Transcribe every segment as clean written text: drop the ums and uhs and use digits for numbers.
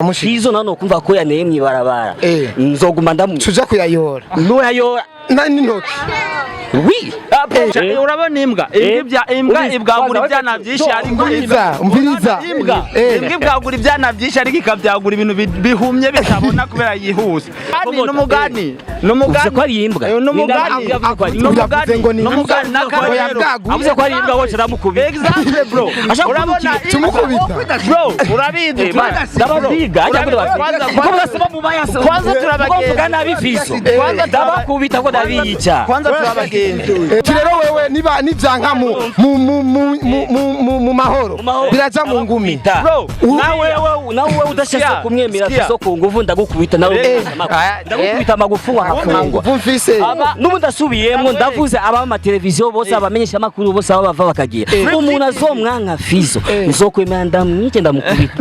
Fizo nano kumva ko yaneye mwibarabara. Nzoguma ndamu Tuja kuyayora. Nuyayora. Na n'intoki. Oui. Urabona imbwa, imbwa imbwa ibwagura ibyana byinshi, ariko Umviriza, umviriza. Imbwa, imbwa ibwagura ibyana byinshi, ariko ikabyagura ibintu bihumye bitabona kubera yihuse. Kandi n'umugani, n'umugani. Uvuze ko ari imbwa. N'umugani. Yavuze ngo ni N'umugani. Ngo yabwaguye. Avuze ko ari imbwa, wose ndamukubita. Exactly, bro. Ashaka Urabona kumukira. Tumukubita. Bro, urabizi. Ndababiga ajya kuri Kwanza- kuko bose bamubaya. Kwanza turabagenzi. Kuko nabi Fizo. Kwanza Ndabakubita ko ndabica. Kwanza turabagenzi. Ati rero wewe niba nivyanka mu mu mu mu mu mu mu mahoro mahoro. biraja mu ngumi. Bro, Nawe wewe, nawe wewe udashaka Sikia, kumwemera sikia. Fizo ku nguvu, ndagukubita nawe. Ndagukubita amagufu wahafungwa. Nguvu mfise. N'ubu ndasubiyemwo, ndavuze aba mateleviziyo bose, abamenyesha amakuru bose, aho bava bakagira, umuntu azomwanka Fizo, nzokwemera ndamwice, ndamukubita.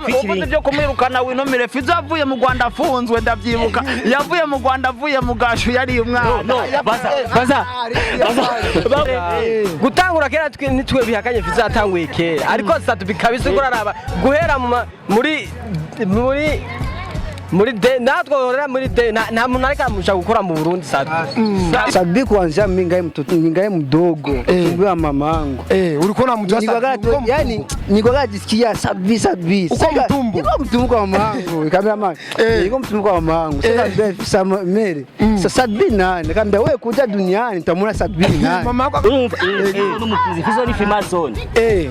Uvuze ibyo kumwirukana, winomire. Fizo yavuye mu Rwanda afunzwe, ndabyibuka. Yavuye mu Rwanda avuye mu gashu, yari umwana. No, baza baza. Gutangura kera, twe nitwe bihakanye Fizo yatanguye kera, ariko Sat-B kabisa uko uraraba guhera mu muri de natwe horera muri de nta muntu ariko aramusha gukora mu Burundi Sat-B. Sat-B kuanzia mimi ngai mtoto, ningali mdogo, tumbo ya mamangu. Ulikuwa unamjua Sat-B uko Yani nilikuwa najisikia Sat-B, Sat-B. Uko mtumbo? Niko mtumbo kwa mamangu, nikamwambia mama, niko mtumbo kwa mamangu. Sasa mbele sa mere. Sasa Sat-B nani? Nikamwambia wewe kuja duniani utamuona Sat-B nani? Mama yako Urumva n'umukizi Fizo ni Freemason.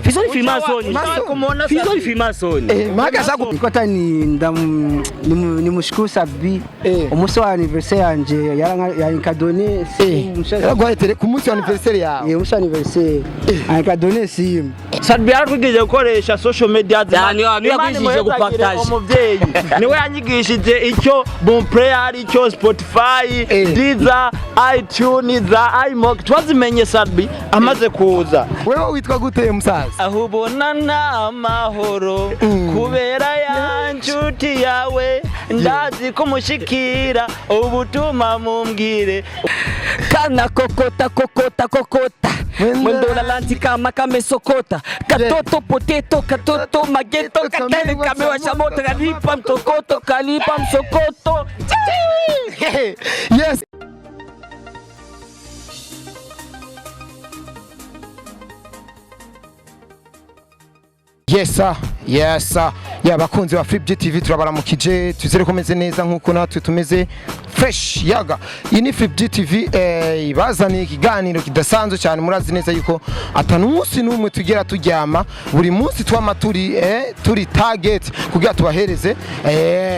Fizo ni Freemason. Kumuona Fizo ni Freemason. Maka ashaka Nilikuwa hata ni ndam nimushukuru Sat-B. Umunsi wa anniversaire yanje yarankadone simu. Yaraguhaye tele ku munsi wa anniversaire yawe? Umunsi wa anniversaire ankadone simu. Sat-B yaratwigije gukoresha social media. Ya, niyo Imana yakwigishije imuhezagire. gupartage. Umuvyeyi niwe yanyigishije icyo Boomplay ari icyo, Spotify, Deezer, iTunes, za iMoc twazimenye Sat-B amaze kuza. Wewe witwa gute, musaza? Aho ubona nta mahoro kubera ya nshuti yawe, ndazi kumushikira ubutuma mumbwire. Kana kokota kokota kokota, mwendo la lanti kama kamesokota, katoto poteto, katoto mageto, katele kamewasha moto, kalipa mtokoto, kalipa msokoto. Yes. Yes sir. Yes sir. Ya bakunzi ba Flip TV, turabaramukije, tuzere ko meze neza nkuko natwe tumeze fresh yaga. Iyi ni Flip TV, ibazaniye ikiganiro kidasanzwe cyane. Murazi neza yuko atanu umunsi n'umwe tugera turyama, buri munsi twama turi turi target kugira tubahereze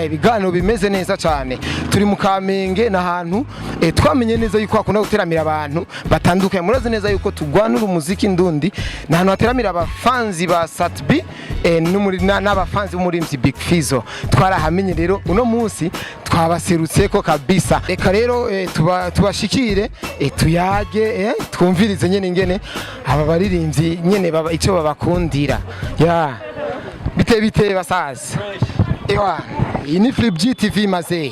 ibiganiro bimeze neza cyane. Turi mu Kamenge n'ahantu twamenye neza yuko hakunda guteramira abantu batandukanye. Murazi neza yuko tugwanura umuziki ndundi, ni ahantu hateramira abafanzi ba Sat-B n'abafanzi b'umurimvyi Big Fizzo. Twarahamenye rero, uno munsi twabaserutse ko kabisa. Reka rero tubashikire, tuyage, twumvirize nyene ingene aba baririmbyi nyene baba icyo babakundira. Ya bite bite basaza? Ewa, iyi ni Flip GTV maze.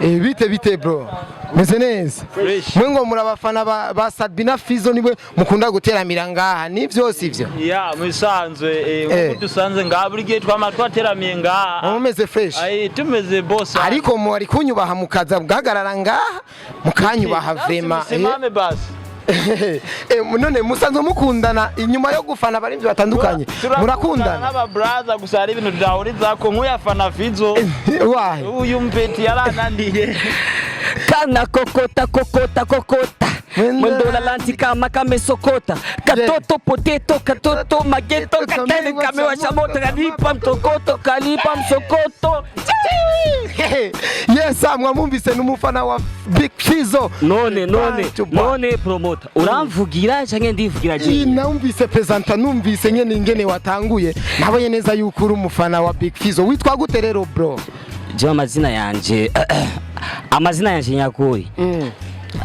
Bite bite bro, meze neza? Fresh. Mwe ngo muri abafana ba Sat-B na Fizzo, niwe mukunda guteramira ngaha, nivyo sivyo? Ya, musanzwe nkuko dusanze ngaha buri gihe, twama twateramiye ngaha. Mumeze fresh? Ai, tumeze boss. Ariko mwari kunyubaha mukaza mugahagarara ngaha mukanyubaha vraiment. Simame basi. None musanzwe mukundana inyuma yo gufana abarimvyi batandukanye? Murakundana? Nk'aba brother, gusa hari ibintu tudahurizako, nk'uyafana Fizzo. Wahe? Uyu mpeti yarananiye. Kana kokota kokota kokota, mwendo la lanti kama kamesokota, katoto poteto, katoto mageto, katele kamewasha moto, kalipa mtokoto, kalipa msokoto. Yes, mwamwumvise, n'umufana wa Big Fizzo. None To bar. none promoter, uramvugira canke ndivugira Iyi je? Numvise presenter, numvise nyene ingene watanguye, nabonye neza yuko uri umufana wa Big Fizzo. Witwa gute rero, bro? Jewe amazina yanje nyakuri,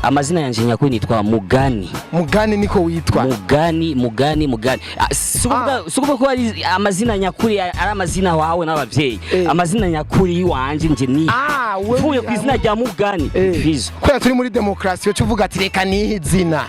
amazina yanje nyakuri nitwa Mugani. Mugani niko witwa? Mugani, Mugani, Mugani. Ah, si ukuvuga ko ari amazina nyakuri, ari amazina wawe n'abavyeyi. Amazina nyakuri yiwanje nje ni Ah, wewe mvuye ku izina rya Mugani Fizzo. Kubera turi muri demokarasi, uca uvuga ati reka nihe izina.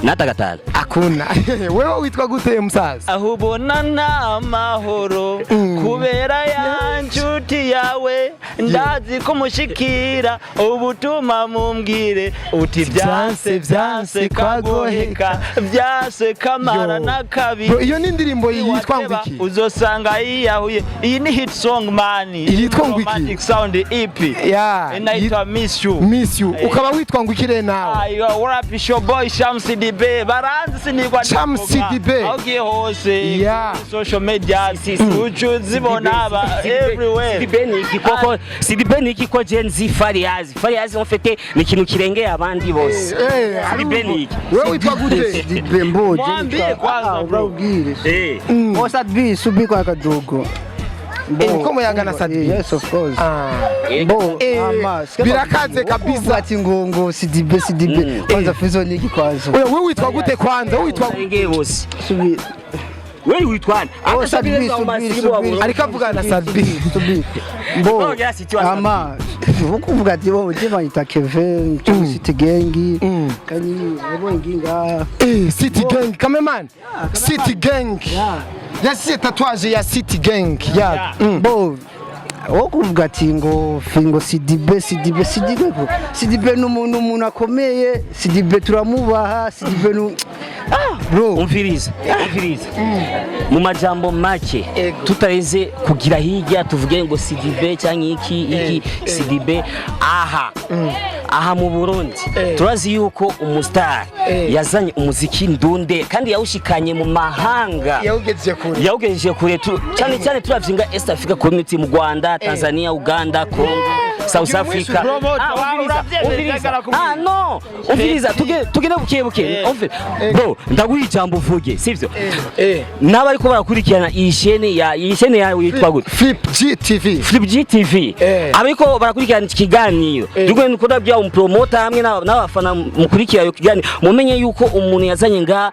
Nata gatanu. Akuna. Wewe witwa gute, musaza? Aho ubona nta mahoro kubera ya nshuti yawe, ndazi kumushikira ubutuma mumbwire uti byanse, byanse kagoheka, byanse kamara Yo. na kabiri. Bro, iyo ni indirimbo yitwa ngo iki? Uzosanga yiyahuye. Iyi ni hit song, man. Yitwa ngo iki? Romantic Sound EP. Inaitwa Miss You. Miss You. Ukaba witwa ngo iki rero nawe? Ayo, what up, it's your boy Shamsi DB. Baranzi sinigwa. Shamsi DB. Aho ugiye hose. Social media Si, si. ucu zibona aba everywhere. Sidibe ni iki koko? Sidibe ni iki ko Gen Z Fariyazi? Fariyazi en fait ni ikintu kirengeye abandi bose. Sidibe ni iki? Wewe witwa gute? Dibe mboje. Mwambie kwanza, bro. Urabwire. Eh. Oh, Sadbi subi kwa kadogo. Uko muyaga na Sadbi? Yes, of course. Ah. Bo Eh, ama birakaze kabisa. Ati ngo Sidibe, Sidibe kwanza, Fizo niki kwanza? Oya, wewe witwa gute kwanza? Wewe witwa Kirengeye bose. Subi. Wewe witwa nde? Oh, Sadbi, subi, subi. Ariko avugana na Sadbi. Subi. Bo Oh, yes, it was ama ukuvuga ati bo je banyita Kevin cyangwa City Gang kani bo nginga. City Gang, cameraman. City Gang. Yasize tatouage ya City Gang. Ya. Bo wo kuvuga ati ngo fingo Sidibe, Sidibe, Sidibe ko Sidibe ni umuntu akomeye. Sidibe turamubaha. Sidibe ni ah bro. Umviriza, umviriza, mu majambo make, tutareze kugira hirya tuvuge ngo Sidibe cyangwa iki iki. Sidibe aha aha mu Burundi turazi yuko umustar yazanye umuziki ndunde kandi yawushikanye mu mahanga. Yawugejeje kure. Yawugejeje kure cyane cyane turavye East Africa Community, mu Rwanda, Tanzania, Uganda, Congo, South Africa. Promoter, Ah, umviriza, uravyemeza, umviriza. arakubwira. Ah no, umviriza, tugende buke buke. Bro, ndaguha ijambo uvuge, sivyo? N'abariko barakurikirana iyi chaîne ya iyi chaîne yawe yitwa gute? Flip GTV. Flip GTV. Abariko barakurikirana iki kiganiro, dukwiye nuko bya umupromoter hamwe n'abafana mukurikira iyo kiganiro, mumenye yuko umuntu yazanye nga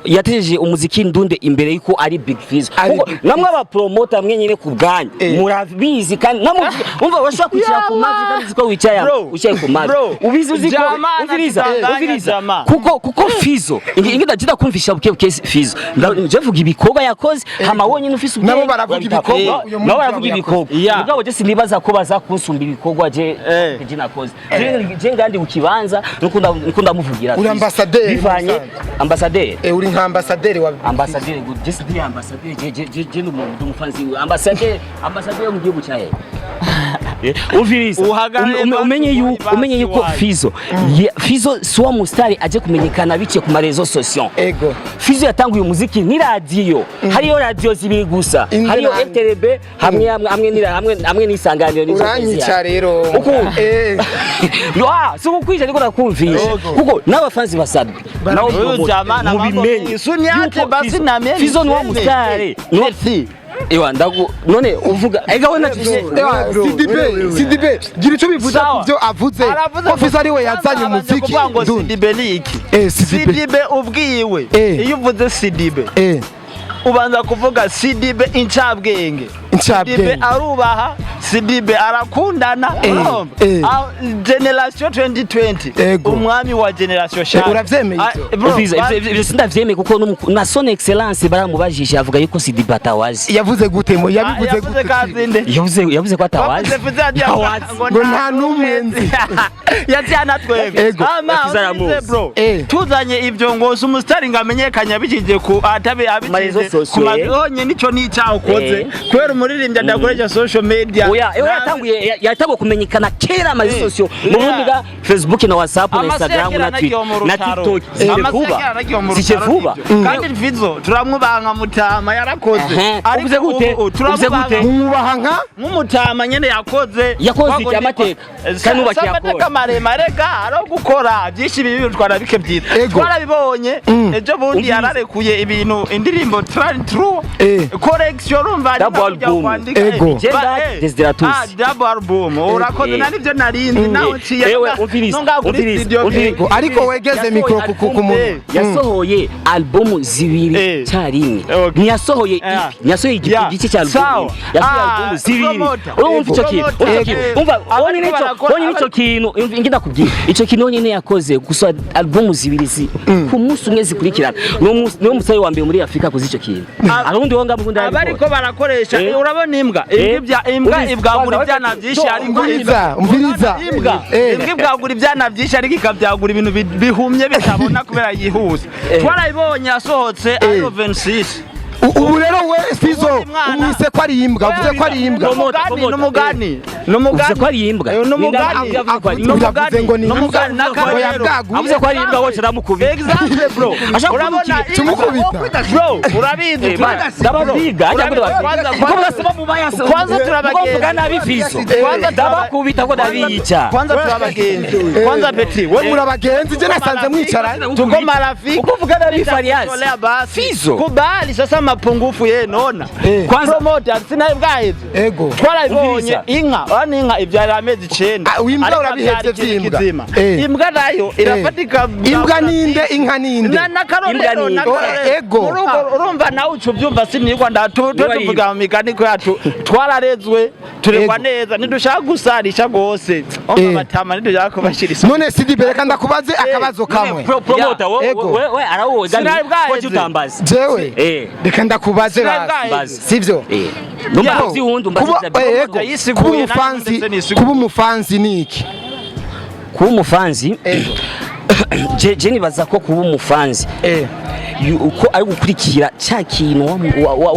yatejeje umuziki ndunde imbere yuko ari Big Fizzo. Ari Kuko Big namwe abapromoter mwe nyine ku bwanyu murabizi, kandi namwe umva bashobora kwicara ku mavi kandi uzi ko wicaye Bro, wicaye ku mavi, bro, ubizi uzi ko jama umviriza, natudanganya umviriza, jama. kuko Fizzo ingida jida kumvisha buke buke. Fizzo nje vuga ibikorwa yakoze, hama wonyine ufise Nabo ubwenge baravuga urabitahura. ibikorwa, uyu Nabo baravuga muntu ibikorwa. Mugabo je sinibaza ko baza kunsumba ibikorwa je je nakoze. Je ngandi ku kibanza nuko ndamuvugira Uri Fizzo. ambassadeur Bivanye muri rusange. Ambassadeur. Uri nka ambassadeur wa Ambassadeur good, je ndi ambassadeur, je n'umuntu umufanzi ambassadeur, ambassadeur mu gihugu cyahe. Umviriza. Uhagarariye Umenye basi yuko basi umenye yuko wayo. Fizzo Fizzo si wa mustari aje kumenyekana biciye ku marezo sociaux. Ego. Fizzo yatanguye umuziki ni radio, hariyo radio zibiri gusa. Inde Hariyo nande. RTRB hamwe n'isanganiro nizo. Uranyica rero. Uku ah, si ukukwica, niko nakumvisha kuko n'abafanzi basabwe nawe Uyu jamaa na mambo mubimenye mengi. Suniache yuko basi na mimi Fizzo ni wa niseme. mustari. Merci. Ewa ndagu none uvuga ega we na Ewa, Sidibe, Sidibe, gira ico bivuza Sawa. ku byo avuze. Aravuze Ko Fizzo ari we yazanye abanje umuziki kuvuga ngo ndundi. Sidibe ni iki? Sidibe. Sidibe ubwiwe. Iyo uvuze Sidibe ubanza kuvuga Sidibe incabwenge. Incabwenge. Sidibe arubaha, Sidibe arakundana. Urumva? Ah, Generation 2020. Ego. Umwami wa generation shaka. Uravyemeye ivyo? Bro, Umviriza, ivyo sindavyemeye kuko na son excellence baramubajije avuga yuko Sidibe atawazi. Yavuze gute mo? Yabivuze yavuze gute? kazinde. Yavuze ko atawazi. Bavuze Fizzo yagiye Ntawazi. ngo Ngo nta n'umwe nzi. Yagiye anatwebwe. Ego. Ama Fizzo aramuzi. ubize, bro. Tuzanye ibyo ngo si umusitari ngo amenyekanye abikije ku atabe marezo abikije ku sociaux. mazonye nico n'icyaha ukoze. Kubera umuririmbyi adakoresha social media. Oya, ewe yatanguye kumenyekana kera amarezo sociaux mu Burundi ga Facebook na WhatsApp na Instagram na Twitter na TikTok zije vuba, zije vuba. Kandi Fizzo turamwubaha nka mutama yarakoze. Uvuze gute? Ubu Uvuze turamwubaha gute? Mwubaha nka nk'umutama nyene yakoze. Yakoze iki? Amateka. Kandi ubu Si amateka akiyakora. maremare ga ari gukora byinshi bibi bitwara bike byiza. Ego. Twarabibonye ejo bundi Umviriza. yararekuye ibintu indirimbo True Eh. Correction, urumva Double ari kujya album. kwandika Ego. Genda Desiderata. Pilatus. Double album urakoze. Nari byo narinzi nawe uciye Ewe, umviriza, no ngaho kuri umviriza, studio. umviriza. Ariko wegeze mikoro ku munwa. Yasohoye albumu zibiri cyarimwe. Ntiyasohoye EP, ntiyasohoye igice cya albumu Sawa. imwe. Yasohoye albumu zibiri. Promoter. Urumva icyo kintu? Promoter. Urumva icyo kintu? Umva, Abariko wonyine ico barakora- wonyine ico kintu, umva, nge ndakubwira ico kintu wonyine yakoze gusa albumu zibiri ku munsi umwe zikurikirana. Niwo musore wa mbere muri Afurika akoze ico kintu. Arundi wo ngaho ubundi Abariko arabikora. barakoresha urabona imbwa, imbwa imbwa Umviriza. ibwagura ibyana byinshi ariko Umviriza, umviriza. Imbwa imbwa ibwagura ibyana byinshi ariko ikabyagura ibintu bihumye bitabona kubera yihuse. Twarayibonye yasohotse ariyo 26. Ubu rero we Fizo Ubundi mwana- umwise ko ari imbwa, uvuze ko ari imbwa. Promoter, N'umugani, promoter. n'umugani, n'umugani. Uvuze ko ari imbwa. N'umugani. Ninde avuze ko ari imbwa? Uravuze ngo ni imbwa. N'umugani Ngo n'akarero. yabwaguye. Avuze ko ari imbwa wose aramukubita. Exactly, bro. Ashaka Urabona kumukira. Tumukubita. Bro, urabizi. Ndababiga ajya kuri Kwanza- babiga kuko murasaba mubayasa. Kwanza turabagenzi. Muvuga nabi Fizo. Kwanza Ndabakubita ko ndabica. Kwanza turabagenzi. Kwanza petit, We muri abagenzi, je nasanze mwicaranye. Tuko marafiki. Uko uvuga nabi Farias. Tolea basi. Fizo. Kubali sasa mapungufu ye nona. Kwanza Promoter sinaye bwaheze. Ego. Twarayibonye Umviriza. inka, urabona inka ibyara amezi 9. Ah, imbwa Ariko urabihevye abyara ikintu vy'imbwa. kizima. Eh. Imbwa nayo irafatika. Imbwa ninde, inka ninde? Na Imbwa nakarorero ni- nakarorero. Ego. Muri urwo urumva nawe uca ubyumva sinigwa ndatu Niba ari tuvuga mu migani ko yacu twararezwe turegwa Ego. neza, ntidushaka gusarisha rwose. Umva batama ntidushaka kubashira isoni. None Sidibe, reka ndakubaze akabazo kamwe. Promoter we Ego. we arawuwe Sinari bwaheze. ko utambaza. Jewe Eh. reka ndakubaze Sinari basi. bwaheze. Sivyo? Numva Bo, vyundi umbaze kuba ego, Yisiguye, kuba nanjye umufanzi ndetse nisiguye. kuba umufanzi ni iki? Kuba umufanzi, je nibaza ko kuba umufanzi uko ari gukurikira cya kintu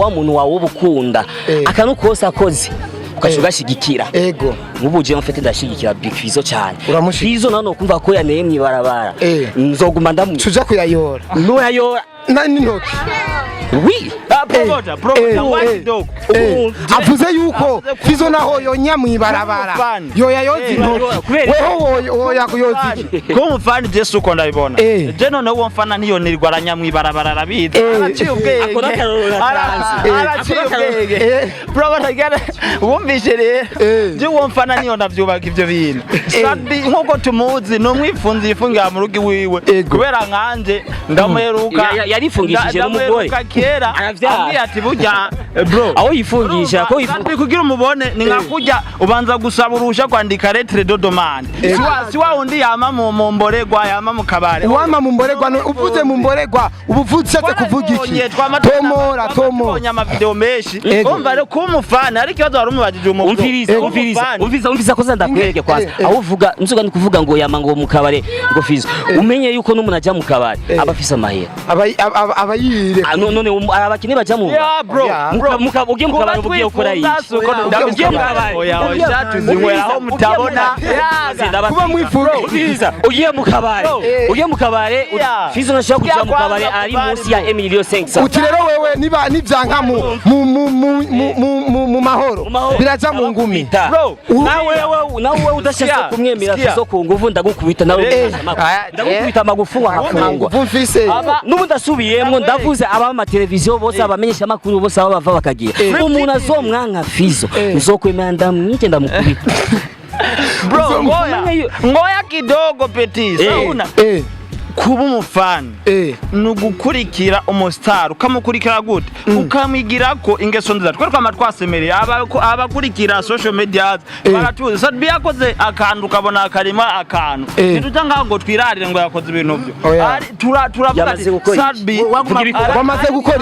wa muntu wawe uba ukunda, akantu kose akoze ugaca ugashigikira. Ego. Nk'ubu jewe mfite ndashigikira Big Fizzo cyane. Uramushigikira. Fizzo nano kumva ko yaneye mw'ibarabara, nzoguma ndamu Tuja kuyayora nuyayora. Na n'intoki. Oui. Ah, promoter, promoter, one dog. Avuze yuko Avuze ko- Fizzo naho yonya mw'ibarabara Umufani. yoya yoza intoki. Kubera- Weho woya kuyoza iki? Kuba umufani je suko ndabibona. Eh. Je noneho uwo mfana ntiyonirwa aranyamwibarabara arabizi. Araciye ubwenge. Ako n'akarorero natanze. Araciye Ako n'akarorero. ubwenge. Promoter, wumvishe rero. Je uwo mfana niyo ndavyubaka ivyo bintu. Sabi nkuko tumuzi ni umwifunzi yifungira mu rugo iwiwe. Ego. Kubera nkanje ndamuheruka. Yarifungishije n'umugore. Ndamuheruka kera. Aravyara. Ambwiye ati burya bro. Aho yifungisha ko yifungisha. Sabi kugira umubone ni nka kurya ubanza gusaba uruhusha kwandika lettre de demande. Si wa wundi yama mu mboregwa, yama mu kabare. Uwama mu mboregwa, uvuze mu mboregwa uba uvuze ushatse kuvuga iki? Tomora, tomora. Tubonye amavideo menshi. Ego. Umva rero kuba umufana ariko ikibazo wari umubajije umubwo. Umviriza, umviriza, umviriza, umviriza ko ndakwereke kwanza. Aho uvuga nzoga ni kuvuga ngo yama ngo mu kabare ngo Fizzo, umenye yuko n'umuntu ajya mu kabare aba afise amahera. Abayire. Ah, none abakene baja mu Yeah, bro. Yeah. Bro. Ugiye mu kabare uba ugiye gukora iki? Ugiye mu kabare. Oya, oya, tuzinywera aho mutabona. Yaga. Kuba mwifuza. Umviriza, ugiye mu kabare, ugiye mu kabare, Yeah. Fizzo ntashobora kuja mu kabare Kwanza ari kubari, munsi ya bro. 1,5 million. Uti rero wewe niba nivyanka mu mahoro Mu mahoro. biraja mu ngumi. Ndabakubita. Bro, Nawe wewe udashaka Sikia, kumwemera sikia. Fizzo ku nguvu, ndagukubita nawe ndagukubita amagufu wahafungwa. Nguvu mfise. N'ubu ndasubiyemwo, ndavuze aba amateleviziyo bose, abamenyesha amakuru bose, aho bava bakagira, umuntu azomwanka Fizzo nzokwemera ndamwice ndamukubita. Bro, ngoya. Umenye Ngoya kidogo petit. Sauna. Kuba umufana ni ugukurikira umustar. Ukamukurikira gute? Ukamwigirako ingeso nziza. Twe twama twasemereye abakurikira social media baratuzi Sadbi yakoze akantu ukabona akarima akantu, ntituja ngaho ngo twirarire ngo yakoze ibintu byo. Oya. Turavuga Yamaze ati gukora iki? Sadbi Vuga ibikorwa. Wamaze gukora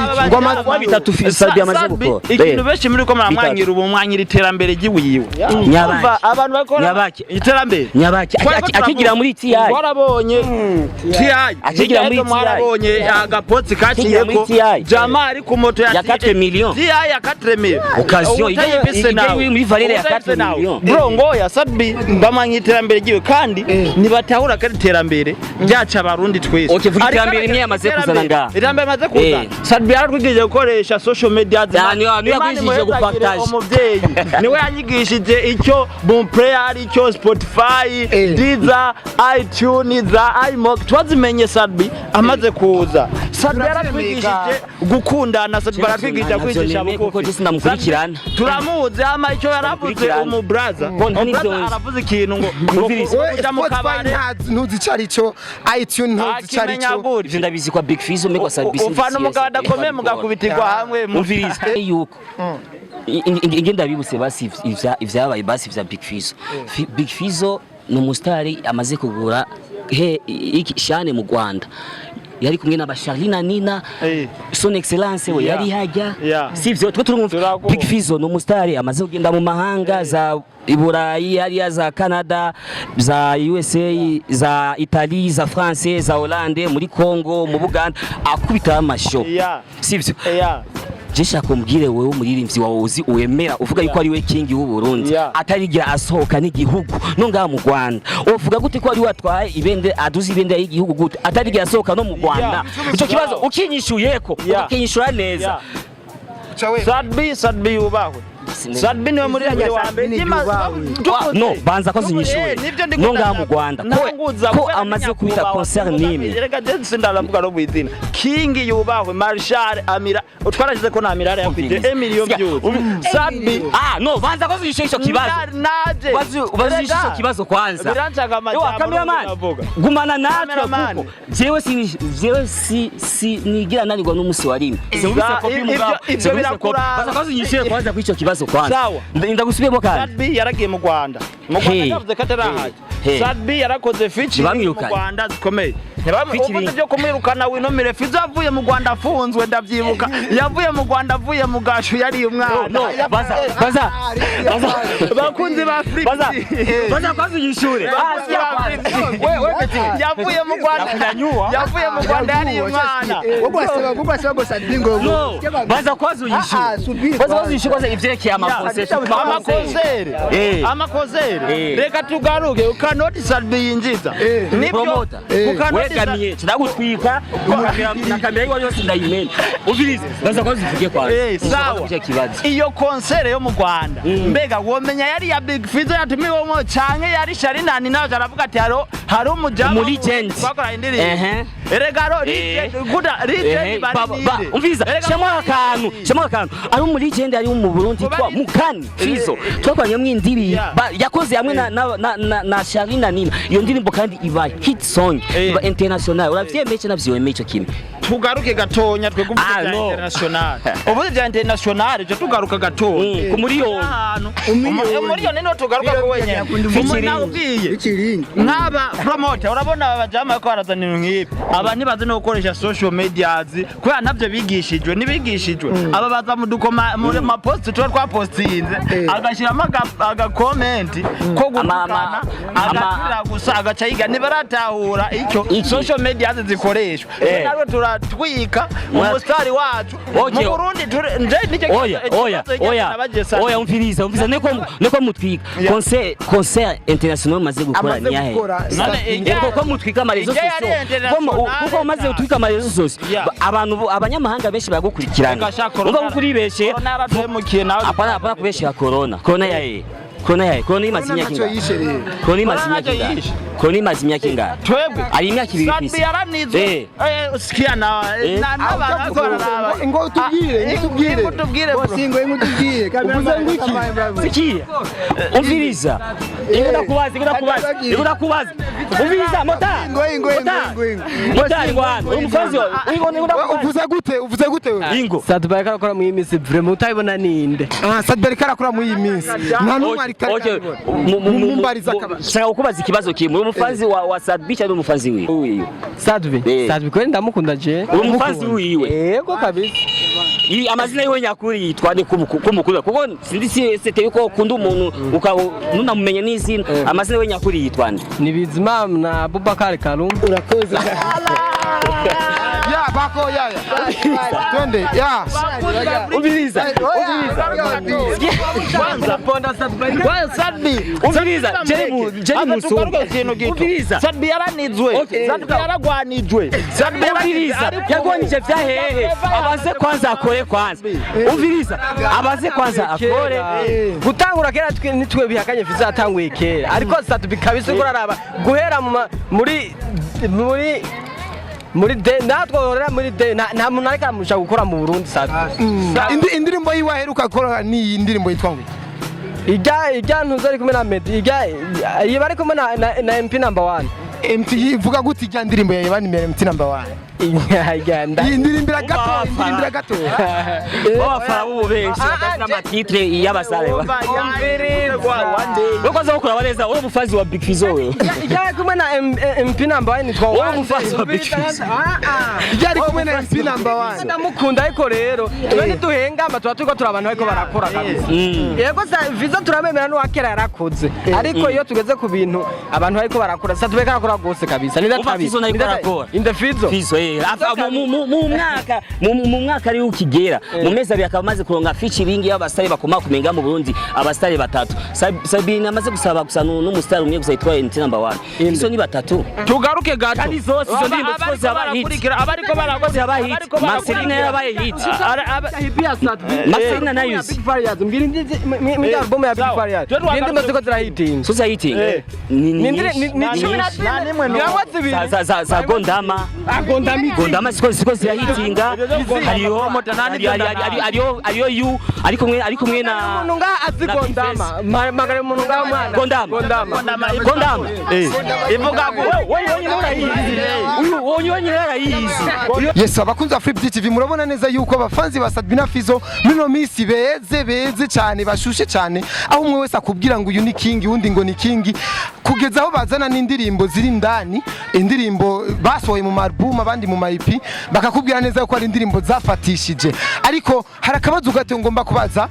iki? Bitatu Sadbi yamaze Sadbi, gukora. ikintu benshi muri ko muramwanyira Bitatu. ubu mwanyira iterambere ry'iwiwe. Nyabaki. Umva, abantu bakora Nyabaki. iterambere. Nyabaki Twari ko akigira muri TI. Twarabonye TI. Akigira muri Hirya TI. mwarabonye agapotsi Akigira muri kaciyeko. TI. Jama ari ku moto ya Ya 4 millions. TI ya 4 millions. Occasion, Utayifise ijya nawe. muri valeur ya Utayifise 4 nawe. millions. Bro, ngoya Sadbi bamwanya iterambere ryiwe kandi nibatahura ko ari iterambere ryaca abarundi twese. Okay, vuga Ariko iterambere rimwe yamaze kuzana ngaha. Iterambere amaze kuzana. Sadbi yaratwigije gukoresha social media. Ya, niyo Imana yagwishije imuhezagire gupartage. umuvyeyi niwe yanyigishije icyo Boomplay ari cyo, Spotify, Deezer, iTunes za iMoc twazimenye Sadbi amaze kuza. Sadbi yaratwigishije gukundana, Sadbi aratwigisha Navyo kwicisha nemeye kuko bugufi. je sindamukurikirana. Turamuzi ama icyo yaravuze. Ndamukurikirana. Umubraza, Ngo nta umubraza n'ivyo nzi. aravuze ikintu ngo Umviriza. Wewe kuja mu Spotify kabare ntuzi ico arico, iTunes ntuzi ico akimenya arico. gutya. Ivyo ndabizi kwa Big Fizzo, mbe kwa Sadbi. Ufana umugabo adakomeye mugakubitirwa hamwe Umviriza yuko ingenda bibutse basi ivyabaye basi vya Big Fizzo. Big Fizzo ni umusitari amaze kugura he iki shane mu Rwanda, yari kumwe na Charlina Nina, Son Excellence we yari hajya, sivyo? Twe turumva Turakumva. Big Fizzo ni umusitari amaze kugenda mu mahanga, za Iburayi hariya, za Canada, za USA, za Italie, za France, za Hollande, muri Congo, mu Buganda, akubita amashow, sivyo? Yeah. Je shaka umbwire wewe, umuririmbyi wawe uzi wemera uvuga yuko ari we king w'u Burundi, atarigira asohoka n'igihugu no ngaha mu Rwanda, uvuga gute ko ari watwaye ibende aduze ibendera y'igihugu gute atarigira asohoka no mu Rwanda? Ico kibazo ukinyishuyeko, ukinyishura neza. Sadbi, Sadbi yubahwe. Sadbi niwe muririmbyi wa mbere. No, banza ko zinyishuye. Nibyo ndi No ngaha mu Rwanda Nanguza ko kubera amaze ni kubita nyakubahwa. concert n'imwe. Reka je sindaravuga no mwizina. King yubahwe, Marshal Amira. Twarashize ko na Amirara yakwije emiliyoni Siga, views. Sadbi Ah no, banza ko zinyishuye ico kibazo. Naje. Ubaze ico kibazo kwanza. Birancaga Ewa, amajambo. cameraman, Ndavuga. gumana natwe, Cameraman. kuko jewe si jewe si si nigira nanirwa n'umunsi wa rimwe. Sinumvise kopi mugabo. Ivyo Sinumvise kopi. birakuraba. Baza kwanza unyishyure kwanza kuri ico kibazo kwanza. Sawa. Ndagusubiyemo kandi. Sadbi yaragiye mu Rwanda. Mu Rwanda Hey. yavuze ko atarahajya. Hey. Sadbi yarakoze featuring mu Ntibamwirukanye. Rwanda zikomeye. Featuring. Uvuze byo kumwirukana winomire Fizzo avuye mu Rwanda afunzwe, ndavyibuka. Yavuye mu Rwanda avuye mu gashu yari umwana. No, baza baza baza Bakunzi ba Flip. baza baza kwanza unyishure. Ah, Bakunzi siya ba kwanza. Flip. Wewe Petit. Yavuye mu Rwanda. Yavuye mu Rwanda yari umwana. Wowe ngo Sadbi ngo No, baza kwanza unyishure. Ah, ah, subiri Baza kwanza. kwanza unyishure kwanza ivyerekeye amaconcert. Amaconcert. Amaconcert. Reka tugaruke ukanoti Sadbi yinjiza. Nibyo Promoter. ukanoti Wegamiye ndagutwika na kamera yiwe yose ndayimena. Umvirize, baza kwanza uvuge kwanza. Sawa. Icyo kibazo. Iyo concert yo mu Rwanda, mbega womenya yari ya Big Fizzo yatumiwemo canke yari Sharinani? Nawe aravuga ati hari umujama Umu legend. twakora indirimbo. Erega ro legend guda legend bari ninde? Umviriza, Erega shamo akantu, shamo akantu. Ari umu legend ari mu Burundi Kuba twa Mukani Fizzo. Twakoranye indirimbo yakoze hamwe na Sharina Nina. Iyo ndirimbo kandi iba hit song, iba international. Uravyemeye cyangwa navyemeye ico kimwe? Tugaruke gatonya twe kuvuga Ah, bya no. international, uvuze bya international cyo tugaruka gatonya Ku miliyoni. ahantu umuriyoni niho tugaruka ko wenyene Featuring. umuntu Ikiringi. Nk'aba promoter, urabona aba bajama ko barazana ibintu nk'ibi, aba ntibazi no gukoresha social medias kubera ntabyo bigishijwe, ntibigishijwe. Aba baza mu dukoma muri mapost tuba twapostinze, agashyiramo agacomment ko gutukana, agaturira gusa, agaca yiga. Ntibaratahura icyo Iki. social medias zikoreshwa. Natwe turatwika umusitari wacu mu Burundi nje nicyo Oya, oya, kibazo oya, nabagesa. oya, umviriza, umviriza, niko mutwika. Concert international maze gukora Amaze ni yahe? gukora. None Ego ko mutwika amaréseaux Ijya yari sociaux. Ko international kuko maze cyane. utwika amaréseaux sociaux. Abantu abanyamahanga benshi baragukurikirana. Reka sha, Umva ko uribeshe. Corona yaratuhemukiye nawe. Apana, apana kubeshya corona. Corona yahe? Corona yahe? Corona imaze Corona imyaka ntacyo ingahe? yishe rero. Corona imaze Corona imyaka ntacyo ingahe? yishe. Corona imaze imyaka ingahe? Twebwe Ari imyaka 2 Sadbi kwisi. yaranizwe. Sikia na n'abantu bariko bararaba. Ngo utubwire, ngo utubwire. Ngo utubwire, bro. Singo ingutubwire. Uvuze ngo iki? Sikia. Umviriza. Ingo ndakubaza, ingo ndakubaza. Ingo ndakubaza. Umviriza, mota. Ingo, ingo, ingo, Mota. ingo, ingo. Mota ingo hano. Uri umufanzi wawe. Ingo, ingo Wewe ndakubaza. uvuze gute? Uvuze gute wewe? Ingo. Sadbi ariko arakora muri iyi minsi, vraiment utabibona ninde? Ah, Sadbi ariko arakora muri iyi minsi. Nta n'umwe ariko Okay. arabibona. Mumumbariza akaba. Shaka kukubaza ikibazo kimwe. Uri umufanzi wa Sadbi cyangwa uri umufanzi wiwe? Sadbi. Sadbi kweli ndamukunda je. Uri umufanzi wiwe? Yego kabisa. Amazina yiwe nyakuri yitwa nde kumukunda? Kuko sindi si sete yuko ukunda umuntu ukaba nunamumenye n'izina. Amazina yiwe nyakuri yitwa nde? Ni Bizimana na Abubakar Karum. Urakoze. Ya bako ya ya. Twende ya. Umviriza. Kwanza kwanza Sadbi. Umviriza, Jerry Aza Musumba. tugaruke ku kintu gito. Umviriza. Sadbi yaranizwe. Sadbi yaragwanijwe. Sadbi Umviriza, yagwanije vya hehe? Abanze kwanza akore kwanza. Umviriza, abanze kwanza akore. Gutangura kera twe nitwe bihakanye Fizzo yatanguye kera, ariko Sadbi kabisa uriko uraraba guhera mu ma- muri muri Muri de natwe horera muri de nta muntu ariko aramusha gukora mu Burundi Sat B. Indirimbo yiwe aheruka gukora ni iyi ndirimbo yitwa ngo Ijya ntuzi ari kumwe na Meddy, ijya iyo bari kumwe na MP number 1. MT ivuga gute ijya ndirimbo ya Ivan MT number 1? Ijya nda Iyi ndirimbira gato, indirimbira gato. B'abafana b'ubu benshi batazi n'amatitre y'abasare. Wewe kwanza ukuraba neza, wowe umufazi wa Big Fizzo wewe. Ijya ari kumwe na MP number 1 nitwa. Wowe umufazi wa Big Fizzo. Ijya ari kumwe na MT number 1. Ndamukunda, ariko rero twe ntituhengama, tuba turiko turi abantu bariko barakora kabisa. Yego, Fizzo turamemera, n'uwakera yarakoze, ariko iyo tugeze ku bintu abantu bariko barakora, sa tubeka arakora rwose kabisa. Umva, Fizzo nayo arakora. Inde Fizzo? Fizzo mu mwaka ari ukigera mu mezi 2 akaba amaze kuronka featuring y'abasitari bakomakomeye mu Burundi, abasitari batatu. Sabine amaze gusaba gusa n'umusitari umwe gusa yitwa MT number 1. Fizzo ni batatu. Tugaruke gato. Kandi zose izo ndirimbo zose zabaye hit. Abariko Zose zabaye hit. Marcelina yarabaye hit. Marcelina nayo Big Farious, mbwira indi album ya Big Farious, indirimbo ziko zirahitinga. Zose hiting ni Ni 14. Nta nimwe. Ngira zibiri. Za Gondama. Gondama siko zirahitinga. Hariho hariyo yu ari kumwe na Umuntu ngaha azi na Gondama, magara umuntu ngaha mwana. Gondama. Gondama. Gondama. Ivuga ngo Wowe wenyine urayizi, uyu wowe wenyine arayizi. Yes, abakunzi ba Flip TV, murabona neza yuko abafanzi ba Sat-B na Fizzo muri no minsi beze beze cyane, bashushe cyane, aho umwe wese akubwira ngo uyu ni king, undi ngo ni king, kugeza aho bazana n'indirimbo ziri indani, indirimbo basohoye mu album, abandi mu ma EP, bakakubwira neza ko ari indirimbo zafatishije. Ariko hari akabazo gato ngomba kubaza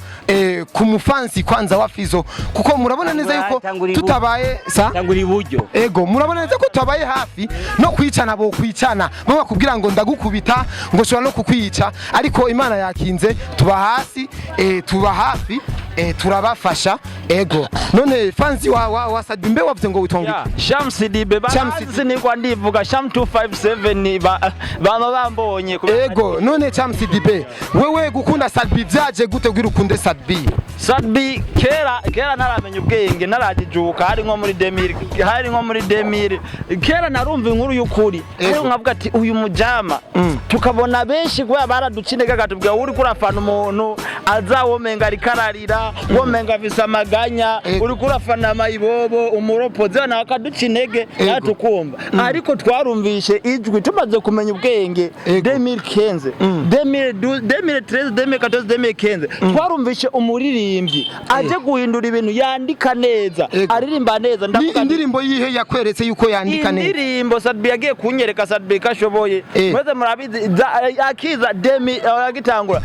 ku mufansi kwanza wa Fizzo, kuko murabona neza yuko Tangura ibu- tutabaye sa Tangura iburyo. Ego, murabona neza ko tutabaye hafi no kwicana, bo kwicana bamwe bakubwira ngo ndagukubita, ngo shobora no kukwica, ariko Imana yakinze tuba hasi, tuba hafi, turabafasha. Ego, none fansi wa Sat-B, mbe wavuze ngo witwa ngo iki? Shamsi Dibe. Shamsi. Barazi, nigwa ndivuga Sham 257, bama bambonye. Ego, none Shamsi Dibe, wewe gukunda Sat-B vyaje gute kugira ukunde Sat-B? Sat-B kera kera ntaramenya ubwenge, ntarajijuka, hari nko muri 2000, hari nko muri 2000 kera, narumva inkuru y'ukuri, ariko nkavuga ati uyu mujama, tukabona benshi kubera baraduca intege, akatubwira uri kurafana umuntu aza womenga ariko ararira, womenga afise amaganya, uri kurafana mayibobo umuropozi, nawe akaduca intege, nawe tukumva. Ariko twarumvishe ijwi tumaze kumenya ubwenge 2015, 2012, 2013, 2014, 2015, twarumvishe umuririmbyi aje guhindura ibintu, yandika neza, aririmba neza. Ni Ndavuga nti, indirimbo yihe yakweretse yuko yandika neza? Indirimbo Sat-B yagiye kunyereka Sat-B ko ashoboye, mwese murabizi, akiza demi agitangura,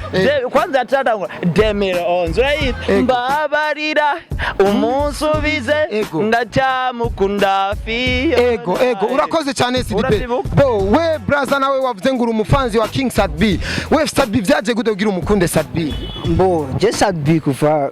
kwanza yatangura 2011, urayizi, mbabarira umunsubize, ndacyamukunda fiyo. Ego, urakoze cyane Sidibe. Urabyibuka? Bo we braza, nawe wavuze ngo uri umufanzi wa King Sat-B, we Sat-B vyaje gute kugira umukunde Sat-B? Mbo je Sat-B kuva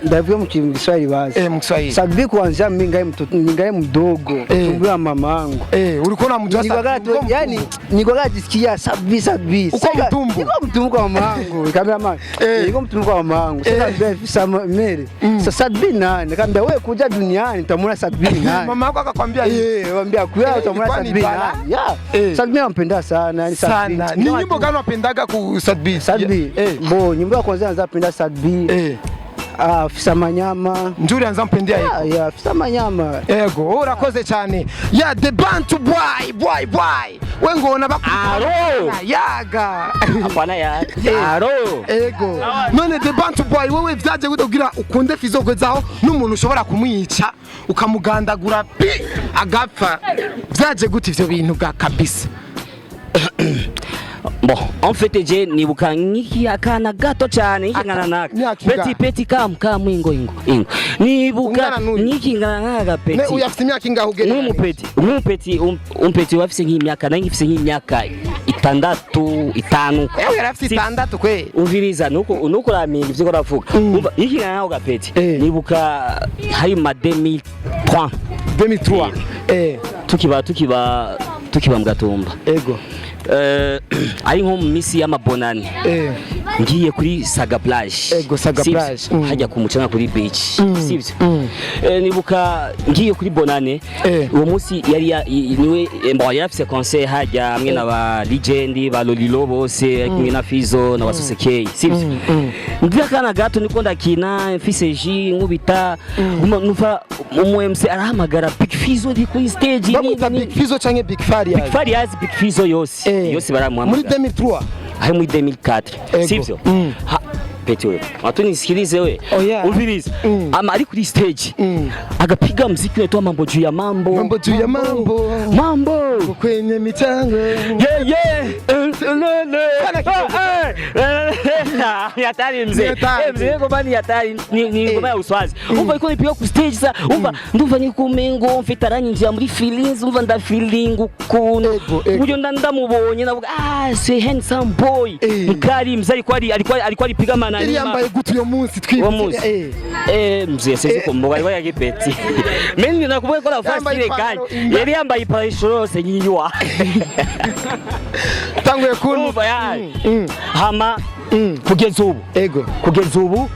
ndavuga mu kintu Kiswahili basi. Mu Kiswahili. Sat-B kuanzia mimi ngai mtoto, ningali mdogo, tumbo ya mamangu. Ulikuwa unamjua Nilikuwa Sat-B uko yani nilikuwa najisikia Sat-B, Sat-B. Uko mtumbu? Nilikuwa mtumbu kwa mamangu, cameraman. Nilikuwa mtumbu kwa mamangu. Sasa Sat-B sama mere. Sasa Sat-B nani? Nikamwambia wewe kuja duniani utamwona Sat-B nani? Mama yako akakwambia hivi? Wambia kuya utamwona Ilikuwa ni Sat-B bala. nani? Yeah. Sat-B nampenda sana, yani Sat-B. Sana. Ni nyimbo gani wapendaga ku Sat-B? Sat-B. Bo nyimbo ya kwanza naanza kupenda Sat-B. Ah, Fisa Manyama. Njuri anza mpendea hiyo. Yeah, Fisa Manyama. Ego, urakoze cyane. Ya the Bantu boy, boy, boy. We ngona Aro. Yaga. Hapana ya. Aro. Ego. None the Bantu boy, wewe vyaje gute kugira ukunde Fizzo kwezaho n'umuntu ushobora kumwica ukamugandagura pi agapfa? Vyaje gute ivyo bintu bwa kabisa? Bon, en fait je nibuka nk'iki akana gato cyane nk'ikingana naka. Imyaka ingahe? Petit petit kam kam ingo ingo ingo. Nibuka Ungana n'uyu. nk'ikingana nk'aka Ne petit. uyu afite imyaka ingahe ugereranyije? Nk'umupeti umpeti wafise nk'imyaka, nange mfise nk'imyaka 6, 5. Ewe yari afite 6 kwe. Umviriza, nuko uraminga ivyo uravuga. Umva ikingana nako gapeti. Nibuka hari ma 2003. 2003. Tukiba mu Gatumba. Ego. Ari nko mu misi y'amabonane. Ngiye kuri Saga Plage. Ego, Saga Sivyo? Plage. Hajya ku mucanga kuri beach, sivyo? Nibuka ngiye kuri Bonane. Uwo munsi yari niwe bon, yari afise concert hajya hamwe na ba legend ba Lolilo bose, kumwe na Fizo na Basosekei, sivyo? Ndi akana gato niko ndakina, mfise ji nkubita, numva umu MC arahamagara Big Fizo ndi kuri stage. Bamwita Big Fizo canke Big Farious? Big Farious, Big Fizo yose. Yose Muri baramuhamagara. 2003? Hari muri 2004. Ego. Sivyo? Ha, petit, wewe watu nisikilize we. Oh, yeah. Umvirize. Ama ari kuri stage, agapiga muziki unaitwa Mambo juu ya Mambo. Mambo juu ya mambo. Mambo kwenye michango. Yeah. Sana kidogo. Ni hatari mzee. Ni hatari. Eh, mzee, ngoma ni hatari, ni ngoma ya uswazi. Umva, iko nipiga ku stage sa, umva, ndumva ni kumengo mfite aranyinjira muri feelings, umva nda feeling ukuntu. Ego, ego. Uburyo ndamubonye navuga: "Ah, c'est handsome boy." Mkali mzee, alikuwa alipiga manani. Yari yambaye gute uyo munsi? Uwo munsi? Twibutse. Eh, mzee, sizi kumbuka, alikuwa ya kipeti. Mimi nakumbuka kwa nafasi Yambaye ile ipantaro kali. Yari yambaye ipantaro yose nyinywa. Tanguye kuntu. Urumva ya. Hama kugeza ubu, kugeza ubu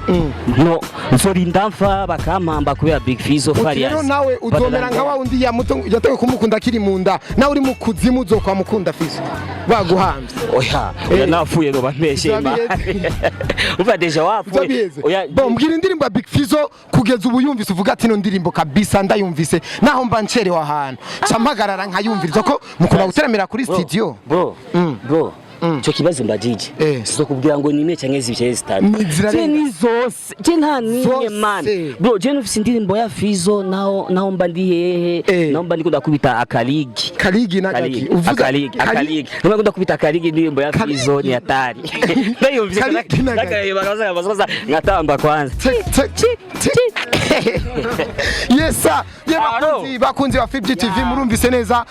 no nzorinda mfa bakampamba kubera Big Fizzo Uti Farious. rero nawe uzomera nka wa wundi yatewe kumukunda akiri mu nda, nawe uri mu kuzimu uzokwamukunda Fizo baguhambye. Oya, oya, napfuye no bameshe ma. Uzabiheze. Umva, déjà wapfuye. Uzabiheze. Oya. Bon, mbwira indirimbo ya Big Fizzo kugeza ubu yumvise uvuga ati: "Ino ndirimbo kabisa ndayumvise naho mba ncerewe ahantu ca mpagarara nkayumviriza", ko mukunda guteramira kuri Bro, studio. Bro, bro. Ico kibazo mbajije. Sizokubwira ngo nimwe canke zibiri, zitatu. Ni zirarenga. Je ni zose. Je nta nimwe Zose. man. Bro, je nufise indirimbo ya Fizo naho mba ndi hehe, naho mba ndiko ndakubita akaligi. Kaligi na gaki? Kaligi, Uvuga akaligi, akaligi. Numa ndakubita akaligi, indirimbo ya Fizo ni hatari. Ndayumvise Kaligi na gaki. nakareba kaza ngatamba kwanza. Tik, tik, tik. Yes sir. Ye bakunzi ba Flip TV, murumvise neza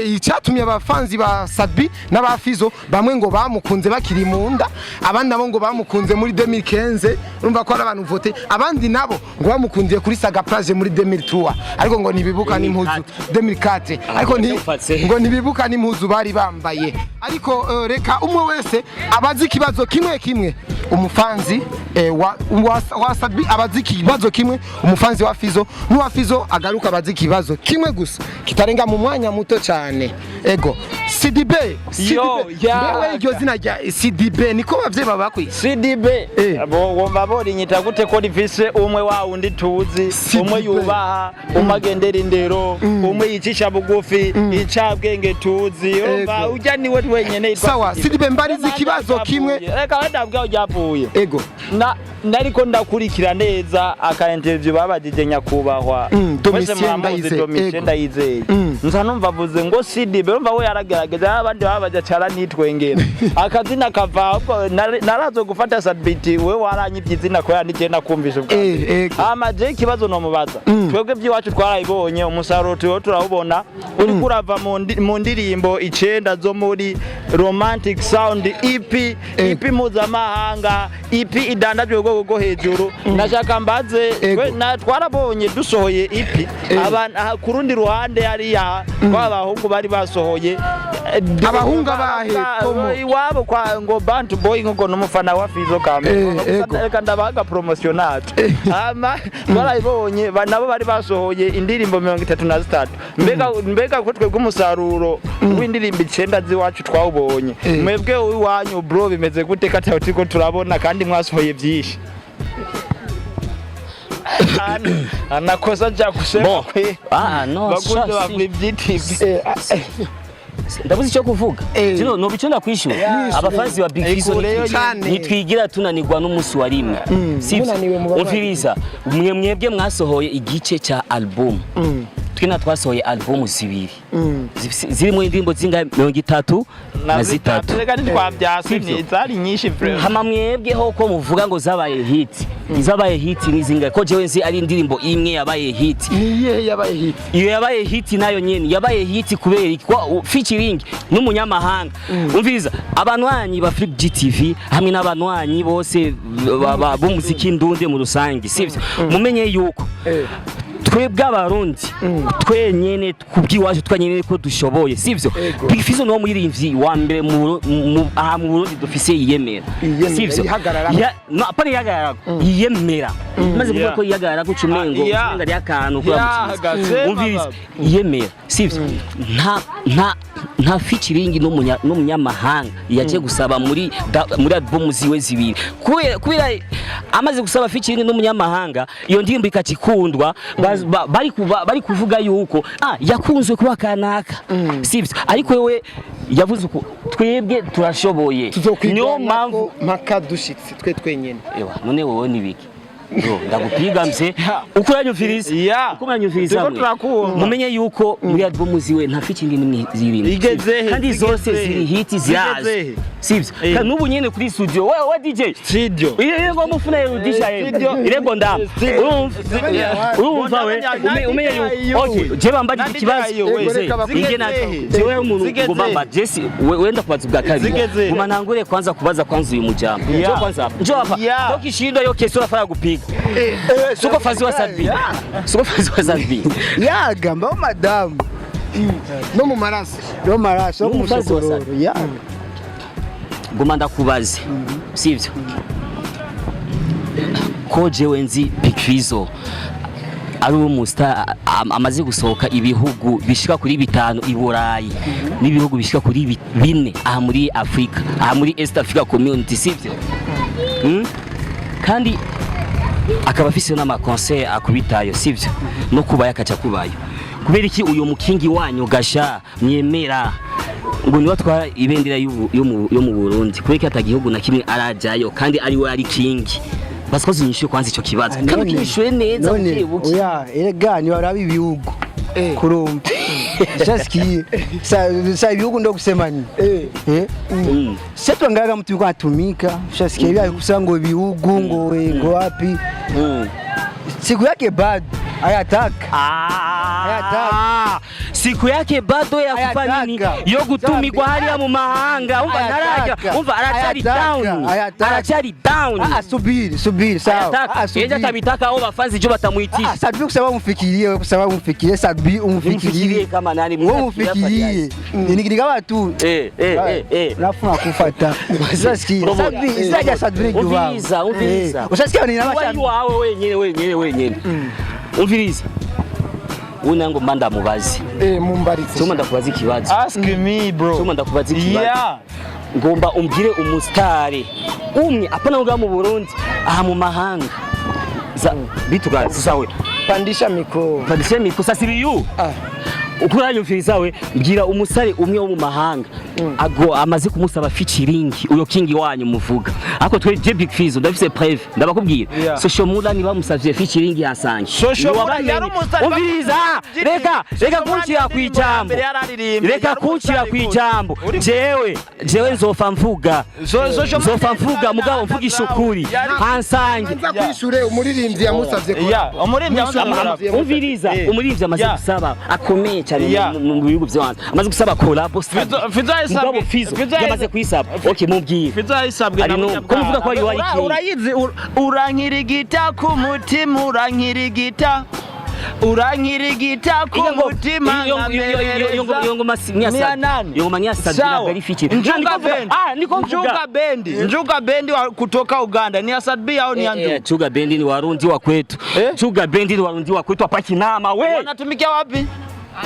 icyatumye abafanzi ba Sadbi n'aba Fizo bamwe ngo bamukunze bakiri mu nda, abandi nabo ngo bamukunze muri 2015, urumva ko ari abantu vote, abandi nabo ngo bamukundiye kuri Saga Plage muri 2003, ariko ngo ntibibuka n'impuzu 2004, ariko Ndawufatse. ngo ntibibuka n'impuzu bari bambaye. Ariko reka umwe wese abazi ikibazo kimwe kimwe. Umufanzi wa Sadbi abazi ikibazo kimwe, umufanzi wa Fizo n'uwa Fizo agaruka abazi ikibazo kimwe gusa kitarenga mu mwanya muto cyane. Ego, CDB. Yo, CDB ya. Mbewe iryo zina rya CDB niko bavyeyi baba bakwise? CDB. Bo wumva borinyita gute ko rifise umwe wa wundi tuzi? CDB. Umwe yubaha, umwe agendera indero, umwe yicisha bugufi, incabwenge tuzi, urumva? Ujya niwe wenyene yitwa Sawa, CDB. CDB, mbariza ikibazo kimwe. Reka wenda bwaho ryavuye. Ego. Na nariko ndakurikira neza aka interview babajije nyakubahwa Domitien mwese muramuzi, Ndayizeye. Domitien Ndayizeye. Nza numva avuze ngo CDB, urumva we yaragerageza, abandi babaja cara nitwengera akazina kava ahubwo narazo gufata Sadbiti, we waranyivye izina kubera nije nakumvisha ubwa mbere. Ego. Hama je ikibazo nomubaza, twebwe by'iwacu twarabibonye, umusaruro turiho turawubona uriko urava mu ndirimbo 9 zo muri Romantic Sound EP, EP mpuzamahanga, EP idandajwe ku rwego rwo hejuru. Ndashaka mbaze, Ego. twe twarabonye dusohoye EP, aha, ku rundi ruhande hariya kwa bahungu bari basohoye Abahungu abahe, Tomo? Iwabo kwa ngo Bantu Boy, ngo n'umufana wa Fizo Kambe. Ego. Reka ndabaga promotion nacu. Hama twarabibonye nabo bari basohoye indirimbo 33. Mbega ko twebwe umusaruro w'indirimbo 9 z'iwacu twawubonye, mwebwe iwanyu bro bimeze gute ko ataho turiko turabona kandi mwasohoye byinshi? Anakosa nja kusema Bon. kwe Ah no, bakunze sha, ba si. Flip TV. Ndabuze icyo kuvuga. Zino no bico ndakwishura. Abafanzi ba Big Fizzo Ikureyo cyane. nitwigira tunanirwa n'umunsi wa rimwe. Sivyo? Munaniwe mu bavandimwe. Umviriza, mwe mwebwe mwasohoye igice cya album. Twe na twasohoye album zibiri. Zirimo indirimbo zingahe? 33. Reka ntitwabyase. Sivyo? Ni zari nyinshi vraiment. Hama mwebwe ho ko muvuga ngo zabaye hit, izabaye hit ni zingahe, ko jewe nzi ari indirimbo imwe yabaye hit? Ni iyihe yabaye hit? Iyo yabaye hit nayo nyene yabaye hit kubera iki? Kwa featuring n'umunyamahanga. Umviriza, abanwanyi ba Flip GTV hamwe n'abanwanyi bose b'umuziki ndunde mu rusange, sivyo? Mumenye yuko Twebwe Abarundi twenyene kubw'iwacu, twenyene ko dushoboye, sivyo? Ego. Big Fizzo niwo muririmbyi wa mbere aha mu Burundi dufise yiyemera. Yiyemera, sivyo? yihagararako. No, apana yihagararako, yiyemera. Maze kuvuga ko yihagararako, uca umengo umengo ari akantu Gase, umviriza, baba. Yiyemera, sivyo? Nta featuring n'umunyamahanga yaje gusaba muri album ziwe zibiri, kubera amaze gusaba featuring n'umunyamahanga, iyo ndirimbo ikakikundwa, bari kuvuga yuko yakunzwe kuba kanaka, sivyo? Ariko wewe yavuze uko twebwe turashoboye, niyo mpamvu mpaka dushitse twe twenyene. Ewa, none wowe nibiki? Yo, ndagupiga mse. Uko uranyumviriza? Yeah. Uko uranyumviriza? Turiko Mwe. turakumva. Mumenye yuko muri album ziwe nta featuring nimwe zirimo. Igeze he? Kandi zose Zigeze he? ziri hit, zirazi. Zigeze he? Sivyo? Kandi n'ubu nyene kuri studio, we DJ. Studio. Ile ngoma ufuna irudisha yeye. Studio. Ile gondama. Urumva? Urumva we? Umenye yuko. Okay, je bambaje ikibazo. Inge na jewe umuntu Zigeze ngomba he? mba Jesse, wenda kubaza ubwa kabiri. Zigeze he? Guma ntangure kwanza kubaza kwanza uyu mujambo. Njoo kwanza hapa. Njoo hapa. Yeah. Ukishindwa hiyo kesi unafaa kupiga. Suko fazi wa Sadbi. Suko fazi wa Sadbi. Yaga mbaho madamu. No mu maraso. No maraso. N'umufazi wa musokororo yaga. Guma ndakubaze. Sivyo? Ko jewe nzi Big Fizzo ari umustar amaze gusohoka ibihugu bishika kuri 5 i Burayi n'ibihugu bishika kuri 4 aha muri Afrika, aha muri East Africa Community, sivyo? Kandi akaba afise n'amaconcert akubitayo, sivyo? No kubayo akaca kubayo. Kubera iki uyu mukingi wanyu gasha mwemera ngo niwe atwara ibendera yo mu Burundi, kubera ko atagihugu na kimwe arajayo kandi ari we ari kingi? Basiko zinyishuye kwanza ico kibazo, kandi ukinyishuye neza none buke buke. Oya, erega niwaraba ibihugu kurumva shasikiye sa ibihugu ndo kusema ni sasa tuangalia mtu yuko anatumika, shasikiye mm. Kusema ngo ibihugu ngo wapi, siku yake bado ayataka. Siku yake bado ya kufanya nini? Ayataka. Yo gutumigwa hariya mu mahanga. Umva ntarajya. Ayataka. Umva aracari Ayataka. down. Ayataka. Aracari down. Subiri subiri, sawa. Ayataka. Ejo atabitaka aho bafanzi jo batamuitisha. Sadbi kusema umfikirie wewe, kusema umfikirie Sadbi, Umfikirie umfikirie kama nani? Wewe umfikirie ni kama tu nafuna kufata. Usasikia Sadbi isaja Sadbi ni juwa. Umviriza, umviriza. Usasikia ni nama. Wari wawe wenyene wenyene wenyene. Umviriza. Unango manda mubazi. Mumbaritse. Chuma ndakubaza ikibazo. Ask me, bro. Chuma ndakubaza ikibazo. Yeah. Ngomba umbwire umustare umwe, apana ngaha mu Burundi, aha mu mahanga. Za bituga sasa we. Pandisha mikro. Pandisha mikro sasa ibiyu. Ukuranyumviriza we, mbwira umusare umwe wo mu mahanga ago amaze kumusaba featuring uyo kingi wanyu muvuga. Ariko twe je Big Fizzo ndafise preuve, ndabakubwira. Social Mula ni bamusavye featuring yasange. Social Mula yari umusare. Umviriza, reka kuncira kwijambo. Reka kuncira kwijambo. Jewe nzofa mvuga. Nzofa mvuga mugabo mvugisha ukuri. Hansange. Nza kwishure umuririmbyi yamusavye ko. Yeah, umuririmbyi yamusavye. Umviriza, umuririmbyi amaze gusaba akomeye cyane mu bihugu byo hanze. Amaze gusaba collab. Fizzo yayisabwe. Mugabo Fizzo yamaze kuyisaba. Okay, mubwire. Fizzo yayisabwe Ari na no, Munyabwaha. ko muvuga ko ari wari king. Urayizi urankirigita ku mutima, urankirigita. Urankirigita ku mutima. Iyo ngoma ni ya nani? Iyo ngoma ni ya Sadbi, ntabwo ari feature. Njuga Bendi. Niko mvuga. Njuga Bendi. Njuga Bendi wa kutoka Uganda. Ni ya Sadbi au ni ya Njuga? Njuga Bendi ni Warundi wa kwetu. Njuga Bendi ni Warundi wa kwetu hapa Kinama we. Wanatumikia wapi?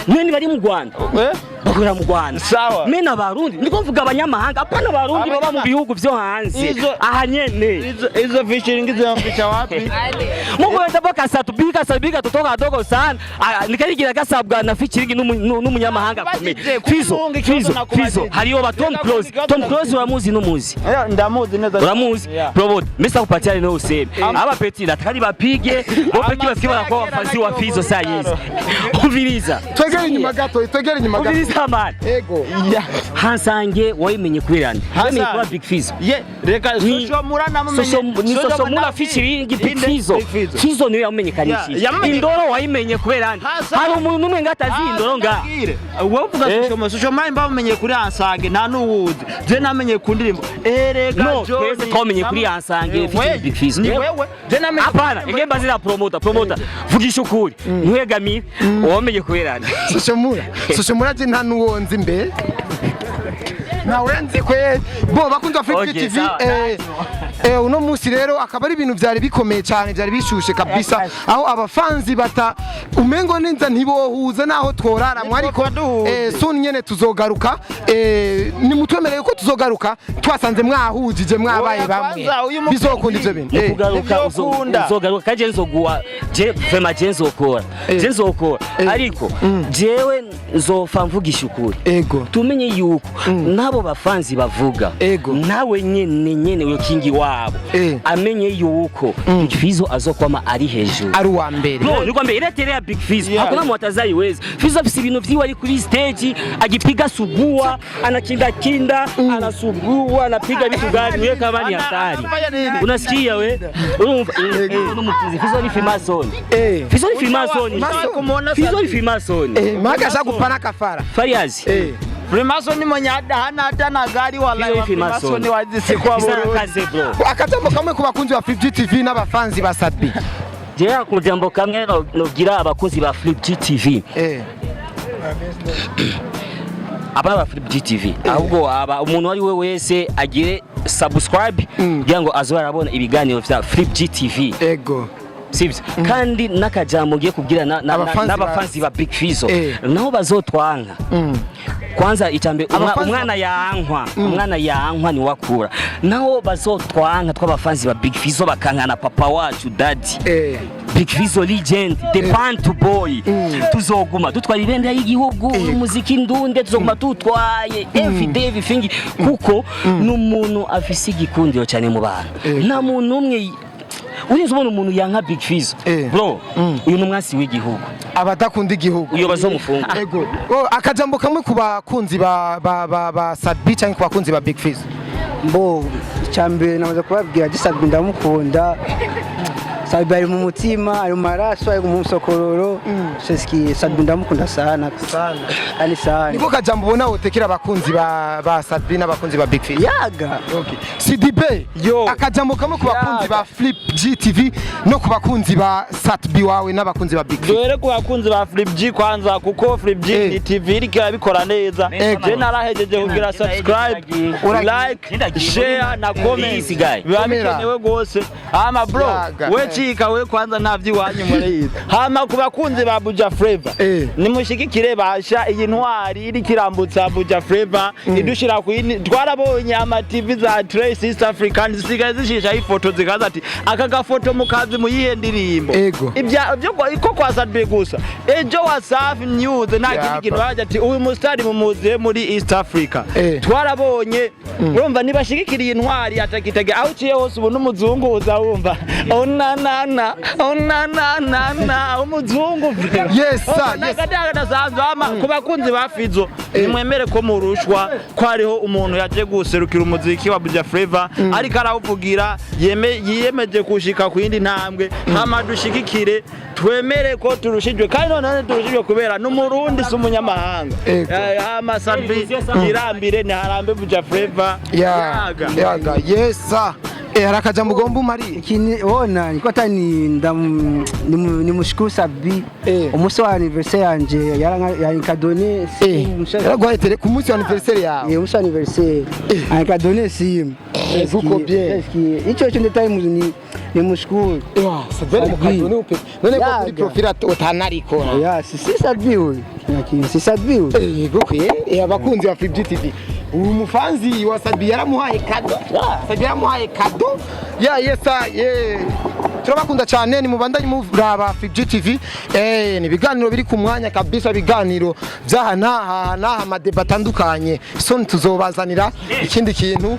Nani bari mu Rwanda? Bakorera mu Rwanda. Sawa. Mena Abarundi, niko mvuga abanyamahanga, apana Abarundi baba mu bihugu vyo hanze. Aha nyene. Hizo featuring zinamficha wapi? Mungu wenda boka satubika sabika tutoka kadogo sana. Nikarigira gasabwa na featuring n'umunyamahanga akomeye. Fizzo, Fizzo, Fizzo. Hariyo ba Tom Close. Tom Close uramuzi n'umuzi? Ndamuzi neza. Uramuzi? Promote. Mr kupatia leo useme. Aba peti nataka bapige. Bo peti basikie wanakuwa wafazi wa Fizzo saa hizi. Umviriza. Twegere inyuma gato, twegere inyuma gato. Umviriza. Tamara. Ego. Hansange wayimenye kubera nde? Wamenye kuba Big Fizzo. Ye, reka Social Mura namumenye. Ni Social Mura featuring Big Fizzo. Fizzo niwe yamenyekanishije. Indoro wayimenye kubera nde? Hari umuntu umwe ngatazi indoro nga. Wowe uvuga Social Mura, Social Mura mbamenye kuri Hansange nta n'uwuzi. Je namenye ku ndirimbo. Erega No, twese twamenye kuri Hansange featuring Big Fizzo. Ni wewe. Je namenye. Hapana, ingemba zira promoter. Vugisha ukuri. Ntuhegamire. Wamenye kubera nde? Social Mura. Social Mura je nta n'uwo nzi mbe. Nawe nzi kwe. Bo bakunzi ba Free TV, uno munsi rero akaba ari ibintu vyari bikomeye cyane, byari bishushe kabisa, aho abafanzi bata umengo ninza ntibohuza naho tworara ariko soon nyene tuzogaruka, nimutwemereye ko tuzogaruka twasanze mwahujije mwabaye bamwe, bizokunda ivyo bintu. Kugaruka uzogaruka kandi nzoguwa je vraiment je nzokora je nzokora ariko jewe nzofa mvugisha ukuri. Tumenye yuko nabo bafanzi bavuga nawe nyene uyo kingi wabo amenye yuko Big Fizzo azokwama ari hejuru, ari uwa mbere. No, nikwambia ile tele ya Big Fizzo hakuna mtu Fizzo afise ibintu vyiwe, ari kuri stage agipiga sugua, anakinda kinda, anasugua, anapiga vitu gani wewe kama ni hatari. Unasikia we? Urumva n'umukizi Fizzo ni Freemason. Fizzo ni Freemason. Fizzo ni Freemason. Maga ashaka gupana kafara. Fariazi. Freemason ni mwenye hana hata na gari wallahi. Freemason wazisi kwa Burundi. Akajambo kamwe ku bakunzi ba Flip TV n'abafanzi ba Sadbi. Je akujambo kamwe nogira abakozi ba Flip TV. Abana ba Flip TV ahubwo aba umuntu ari we wese agire subscribe kugira ngo azobe arabona ibiganiro vya Flip TV. Ego. Sivyo? Kandi nakajambo ngiye kubwira n'abafanzi ba Big Fizzo naho bazotwanka. Kwanza icambe umwana yankwa, umwana yankwa ni wakura. Naho bazotwanka tw'abafanzi ba Big Fizzo bakankana papa wacu daddy. Big Fizzo legend, the Bantu boy. Tuzoguma dutwara ibendera y'igihugu, umuziki ndunde tuzoguma tutwaye every day everything, kuko n'umuntu afise igikundiro cyane mu bantu. Nta muntu umwe urinze ubona umuntu yanka Big Fizzo. Bro, uyu ni umwasi w'igihugu. Abadakunda igihugu. Uyo bazomufunga. Ego. Akajambo kamwe ku bakunzi ba Sadbi cyangwa ku bakunzi ba Big Fizzo. Mbo cyambere namaze kubabwira Sadbi ndamukunda. Sadbi ari mu mutima, ari mu maraso, ari mu musokororo. Seski Sadbi ndamukunda sana. Sana. Ani sana. Niko kajambo ubona wotekera abakunzi ba Sadbi n'abakunzi ba Big Fizzo. Yaga. Okay. CDB. Akajambo kamwe ku bakunzi ba Flip GTV no ku bakunzi ba Sadbi wawe n'abakunzi ba Big Fizzo. Dore ku bakunzi ba Flip G kwanza, kuko Flip G TV iriko irabikora neza. Je narahejeje kugira subscribe, like, share na comment. Biba bikenewe gose. Ama bro, we cika we kwanza ntavyi wanyu muri. Hama ku bakunzi ba Buja Flavor, nimushigikire basha iyi ntwari iri kirambutsa Buja Flavor idushira ku twarabonye ama TV za Trace East African zisigaye zishisha ifoto zikaza ati aka gafoto mukazi muyihe ndirimbo. Ibya byo iko kwa Sadbi gusa. Ejo Wasafi News nta kindi kintu baje ati uyu mustari mumuziye muri East Africa. Twarabonye urumva nibashigikiriye intwari atakitege aho uciye hose ubu n'umuzungu uzawumva. Onanana onanana umuzungu. Yes sir. Yes. Ama ku bakunzi ba Fizzo nimwemere ko murushwa ko hariho umuntu yaje guserukira umuziki wa Buja Flavor ariko arawuvugira yiyemeje kushika ku yindi ntambwe. Hama dushigikire twemere ko turushijwe kandi none turushijwe kubera n'umurundi si umunyamahanga. Hama Sadbi yirambire ni harambe Buja Flavor. Yaga. Yaga. Yes sir. Hari akajambo ugomba umariye? Ikini ona niko atani nimushukuru Sadbi umunsi wa anniversaire yanje yarankadone simu. Yaraguhaye tele ku munsi wa anniversaire yawe? Umunsi wa anniversaire ankadone simu. Kuko bien. Ico cyo ndetaye ni nimushukuru. Sadbi mukadone upe. None ko kuri profile utanarikora. Ya si Sadbi uyu. Si Sadbi uyu. Yego kwe abakunzi ba Flip TV. Uyu mufanzi wa Sadbi yaramuhaye kado. Sadbi yaramuhaye kado. Ya yesa ye. Turabakunda cyane ni mubandanye muraba Flip TV. Ni ibiganiro biri ku mwanya kabisa, ibiganiro byaha naha naha amadeba atandukanye. So tuzobazanira ikindi kintu.